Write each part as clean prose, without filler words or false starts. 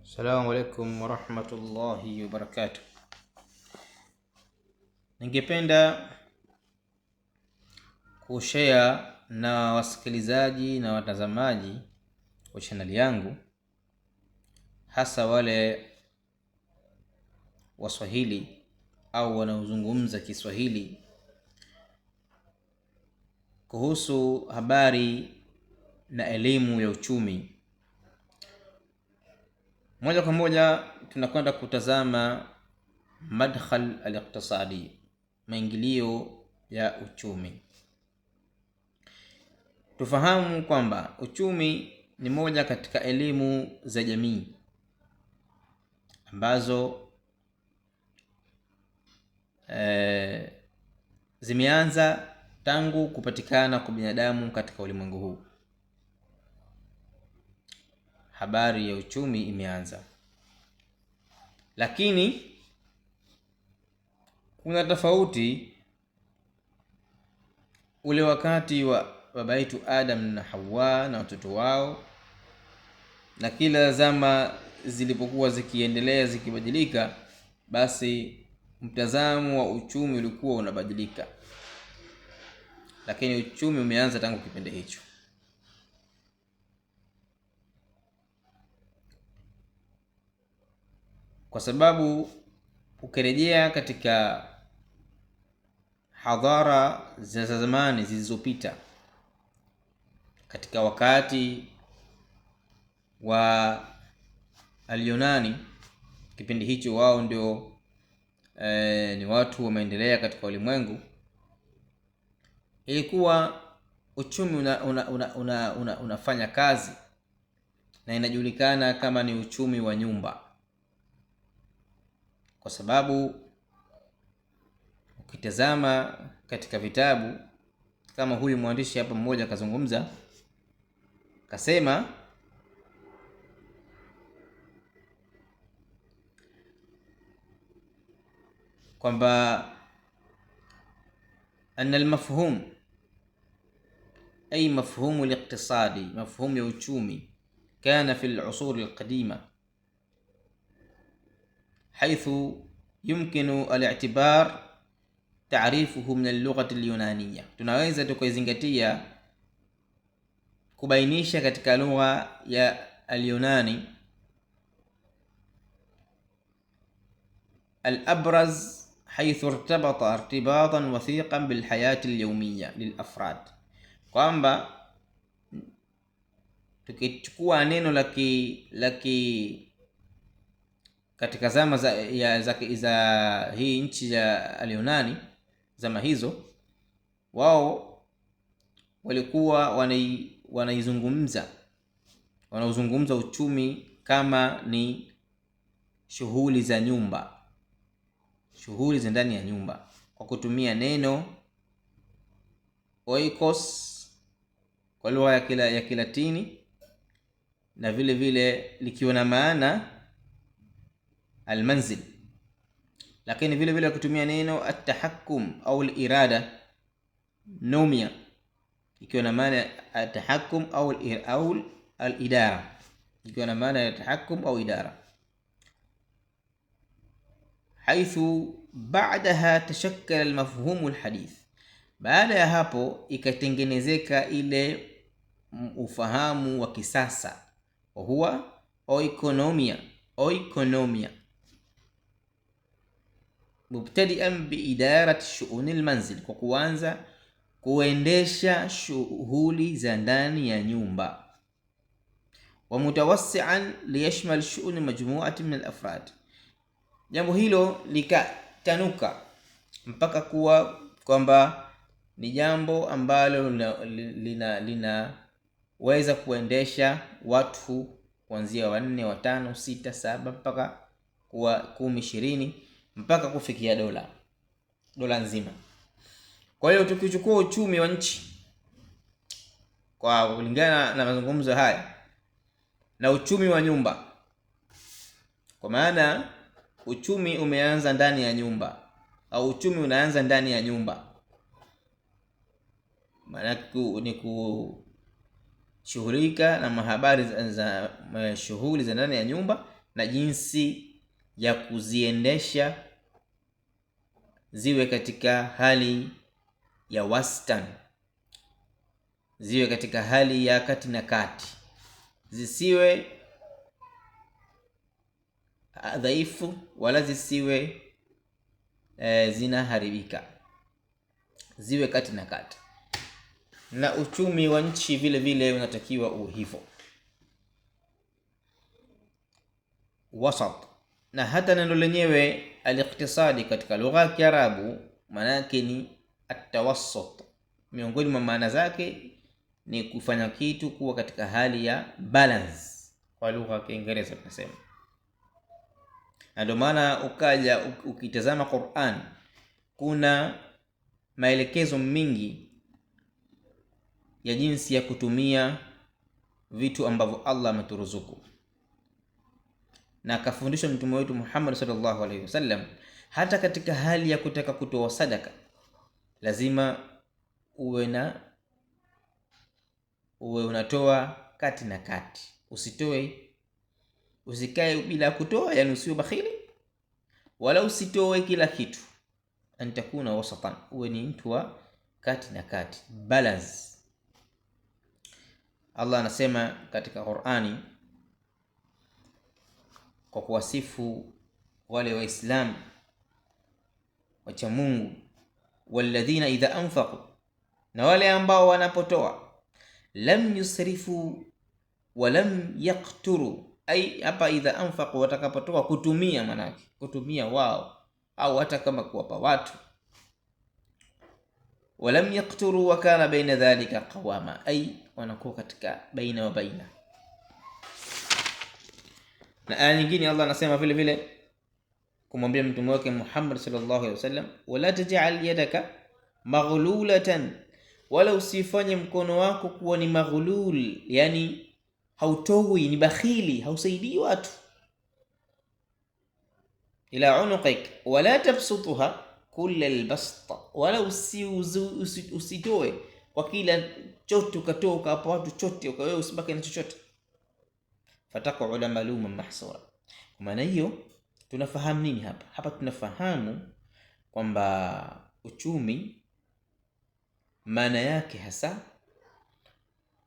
Assalamu alaikum warahmatullahi wabarakatuh. Ningependa kushare na wasikilizaji na watazamaji wa chaneli yangu, hasa wale Waswahili au wanaozungumza Kiswahili kuhusu habari na elimu ya uchumi. Moja kwa moja tunakwenda kutazama madkhal al-iqtisadi, maingilio ya uchumi. Tufahamu kwamba uchumi ni moja katika elimu za jamii ambazo zimeanza tangu kupatikana kwa binadamu katika ulimwengu huu. Habari ya uchumi imeanza, lakini kuna tofauti ule wakati wa baba yetu Adam na Hawa na watoto wao, na kila zama zilipokuwa zikiendelea zikibadilika, basi mtazamo wa uchumi ulikuwa unabadilika, lakini uchumi umeanza tangu kipindi hicho. Kwa sababu ukirejea katika hadhara za zamani zilizopita, katika wakati wa Alyunani, kipindi hicho wao ndio ni watu wameendelea katika ulimwengu. Ilikuwa uchumi unafanya kazi na inajulikana kama ni uchumi wa nyumba, kwa sababu ukitazama katika vitabu kama huyu mwandishi hapa mmoja akazungumza, kasema kwamba anna almafhum ay mafhumu aliqtisadi, mafhumu ya uchumi, kana fi alusur alqadima haithu yumkinu al-i'tibar taarifuhu min al-lughati al-yunaniya, tunaweza tukaizingatia kubainisha katika lugha ya al-Yunani al-abraz haithu irtabata irtibatan wathiqan bilhayati al-yawmiyya lilafrad, kwamba tukichukua neno la katika zama za hii nchi ya Al-Yunani, zama hizo wao walikuwa wanaizungumza wanauzungumza uchumi kama ni shughuli za nyumba, shughuli za ndani ya nyumba, kwa kutumia neno oikos kwa lugha ya Kilatini, na vile vile likiwa na maana almanzil, lakini vile vile kutumia neno atahakkum au alirada nomia, ikiwa na maana atahakkum au alidara, ikiwa na maana ya tahakkum au idara. Haithu baadaha tashakkala almafhumu alhadith, baada ya hapo ikatengenezeka ile ufahamu wa kisasa, wa huwa oikonomia, oikonomia mubtadian biidarati shuuni lmanzil, kwa kuanza kuendesha shughuli za ndani ya nyumba, wa mutawassian liyashmal shuuni majmuati min alafrad. Jambo hilo likatanuka mpaka kuwa kwamba ni jambo ambalo linaweza kuendesha watu kuanzia 4, 5, 6, 7 mpaka kuwa 10, 20 mpaka kufikia dola nzima. Kwa hiyo tukichukua uchumi wa nchi kwa kulingana na mazungumzo haya na uchumi wa nyumba, kwa maana uchumi umeanza ndani ya nyumba au uchumi unaanza ndani ya nyumba, maana ni kushughulika na mahabari za shughuli za ndani ya nyumba na jinsi ya kuziendesha ziwe katika hali ya wastani, ziwe katika hali ya kati na kati, zisiwe dhaifu wala zisiwe zinaharibika, ziwe kati na kati. Na uchumi wa nchi vile vile unatakiwa uwe hivyo wasat. Na hata neno lenyewe al-iqtisadi katika lugha ya Kiarabu maana yake ni atawassut. Miongoni mwa maana zake ni kufanya kitu kuwa katika hali ya balance, kwa lugha ya Kiingereza tunasema. Na ndio maana ukaja ukitazama Qur'an kuna maelekezo mingi ya jinsi ya kutumia vitu ambavyo Allah ameturuzuku, na akafundishwa mtume wetu Muhammad sallallahu alaihi wasallam, hata katika hali ya kutaka kutoa sadaka lazima uwe unatoa kati na kati, usitoe, usikae bila kutoa, yani usiwe bakhili, wala usitoe kila kitu. Antakuna wasatan, uwe ni mtu wa kati na kati, balance. Allah anasema katika Qur'ani kwa kuwasifu wale Waislamu wacha Mungu, walladhina idha anfaqu, na wale ambao wanapotoa, lam yusrifu walam yaqturu. Ai, hapa idha anfaqu, watakapotoa kutumia, manake kutumia wao au hata kama kuwapa watu, walam yaqturu wa kana baina dhalika qawama, ai wanakuwa katika baina wa baina. Na aya nyingine Allah anasema vile vile kumwambia mtume wake Muhammad sallallahu alaihi wasallam, wala taj'al yadaka maghlulatan, wala usifanye mkono wako kuwa ni maghlul, yani hautoi, ni bakhili, hausaidii watu, ila unuqik, wala tabsutuha kulla albasta, wala usitoe kwa kila chote, ukatoa ukawapa watu chote, wewe usibaki na chochote, fataquda maluman mahsura. Kwa maana hiyo tunafahamu nini hapa? Hapa tunafahamu kwamba uchumi maana yake hasa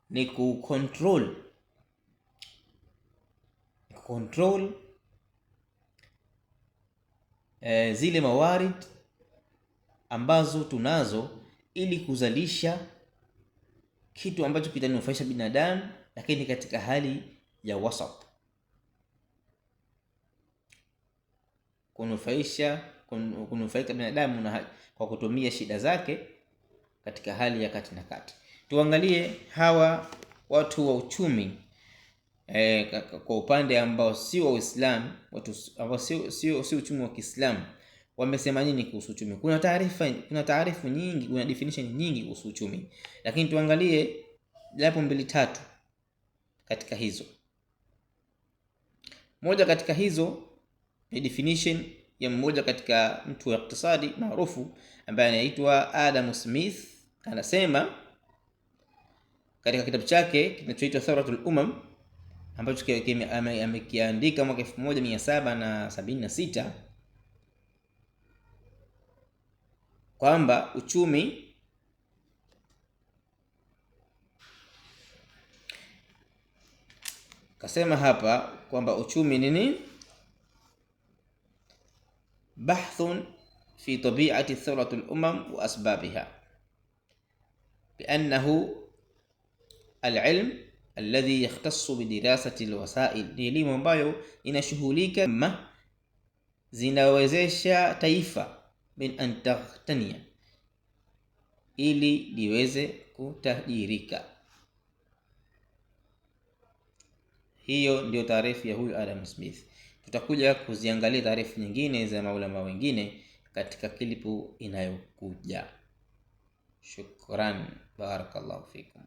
ni kucontrol zile mawarid ambazo tunazo ili kuzalisha kitu ambacho kitanufaisha binadamu, lakini katika hali ya wasat, kunufaika binadamu na kwa kutumia shida zake katika hali ya kati na kati. Tuangalie hawa watu wa uchumi kwa upande ambao si wa Uislamu, watu ambao sio uchumi wa Kiislamu, wamesema nini kuhusu uchumi? Kuna taarifa nyingi, kuna definition nyingi kuhusu uchumi, lakini tuangalie japo mbili tatu katika hizo. Moja katika hizo ni definition ya mmoja katika mtu wa iktisadi maarufu ambaye anaitwa Adam Smith. Anasema katika kitabu chake kinachoitwa Thawratul Umam ambacho amekiandika mwaka 1776 kwamba uchumi kasema hapa kwamba uchumi nini? Bahthun fi tabi'ati thawratul umam wa asbabiha biannahu alilm alladhi yakhtassu bidirasati alwasail, ni elimu ambayo inashughulika ma zinawezesha taifa min an taghtania, ili liweze kutajirika. Hiyo ndio taarifu ya huyu Adam Smith. Tutakuja kuziangalia taarifu nyingine za maulama wengine katika klipu inayokuja. Shukran, barakallahu fikum.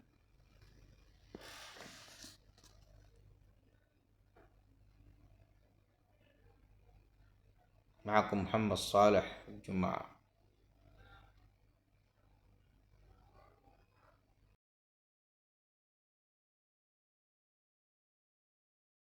معكم محمد صالح جمعة.